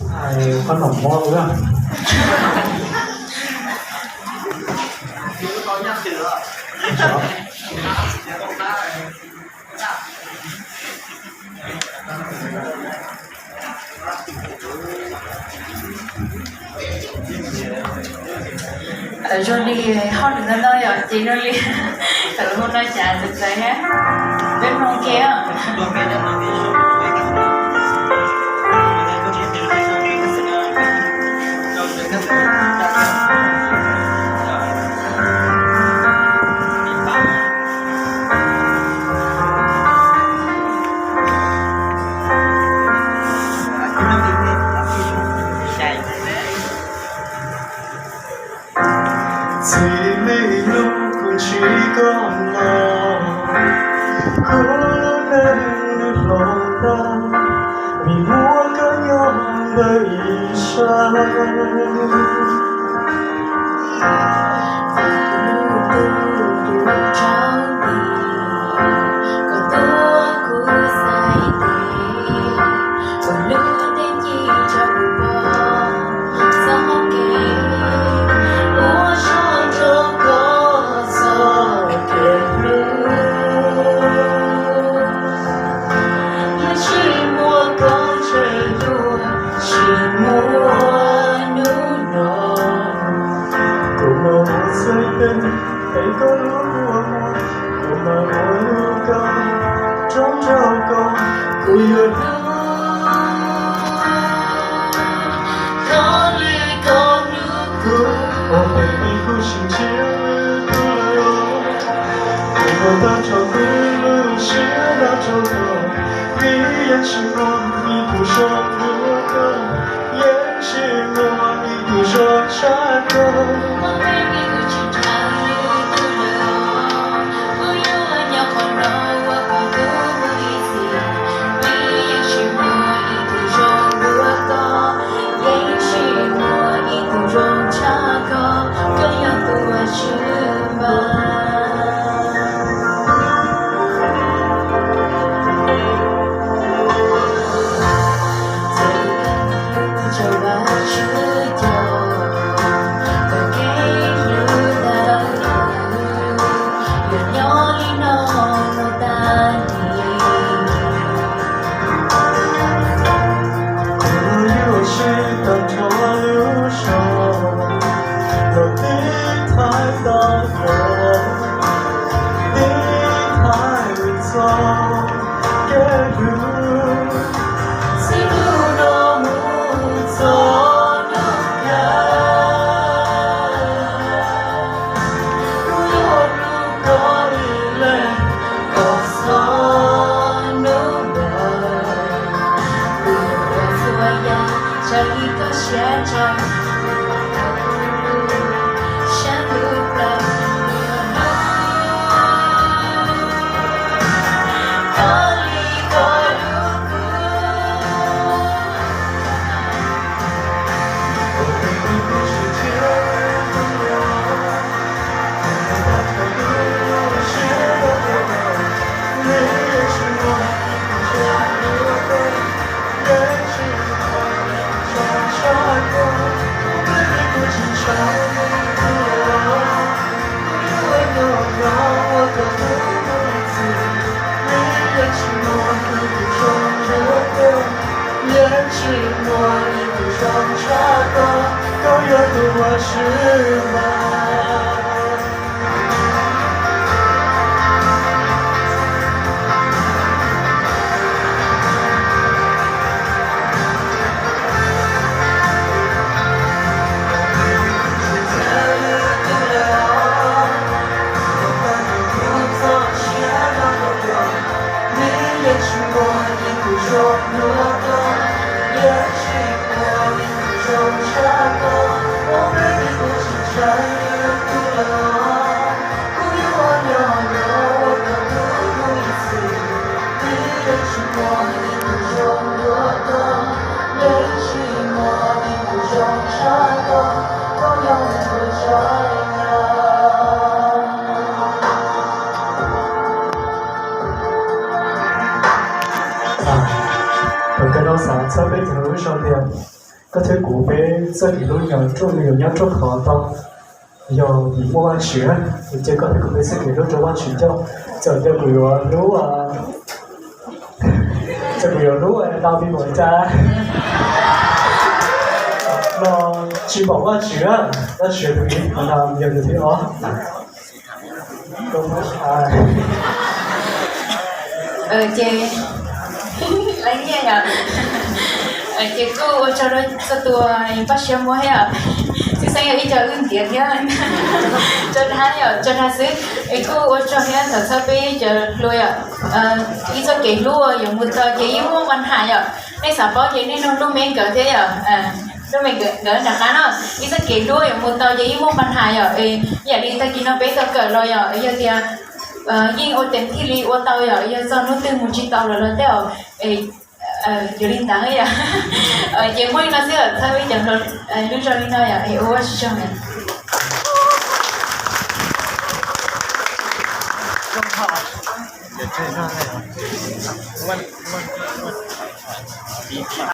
Ai, qhob noom mob ua. Zoo li hauj lwm no no yom, ces zoo li tawm hu no cas txawv txawv thiab. Peb mloog ke. Txij li hnub kuv ntsib koj los, kuv lub neej hloov tag, vim muaj koj nyob ntawm ib sab. Kuv mas ua txhais tes es koj lub kua muag, kuv mas ua lub koj roob rau koj, kuv yuav hlub koj li koj hlub kuv, ua peb li kuv tsis ntsib kuv lawm. Kuv muab tag nrho kuv lub siab rau koj, vim yeej tsis muaj ib tug zoo dua koj, yeej tsis muaj ib tug zoo tshaj koj. Kuv yuav siv tag nrho lub zog los tiv thaiv tau koj, tiv thaiv txoj kev hlub, txij hnub no mus txog hnub kawg. Kuv yuav hlub koj ib leeg kom txog hnub npaj. Kuv yuav ua txhua yam raws li koj siab ntsws, sab hlub plaws, kuv yuav hlub koj li koj hlub kuv. Yeej tsis muaj ib tug zoo tshaj koj, koj yog tus uas swb mas. Koj nov xav txhawb peb cov lub zog tias Koj thiab kuv peb txoj kev hlub nyob ruaj, nyob ruaj khov tau, yog vim muaj Vajtswv, ces koj thiab kuv peb txoj kev hlub rau Vajtswv coj. Txawm tias kuv yuav hlub, txawm kuv yuav hlub David npaum cas los tsis pom Vajtswv, Vajtswv tus ib, yog tus thib ob. Ces, ces kuj ua tsaug rau txhua tus Paj Siab muab thiab, tshwj xeeb yog ib co wb ntiav thiab, tso dag yom, tso dag xwb. Es kuj ua tsaug thiab txhawb peb cov hluas yom, ib txoj kev hlub yuav mus tau ces yeej muaj npa nham yom. Nej xav paub ces nej nug Lub Me nkawd thiab yom, Lub Me nkawd nram qab no, ib txoj kev hlub yuav mus tau ces yeej muaj npa nham yom. Yam li tag kis no peb tau kawm los yom, yog tias yeej ua tes thij li ua tau yom, yog txog hnub twg mus tsis tau lawm los tej zaum yuav li ntawd yom. Ces muaj li no xwb, txhawb peb cov hluas lub zog li no yom, es ua tsaug.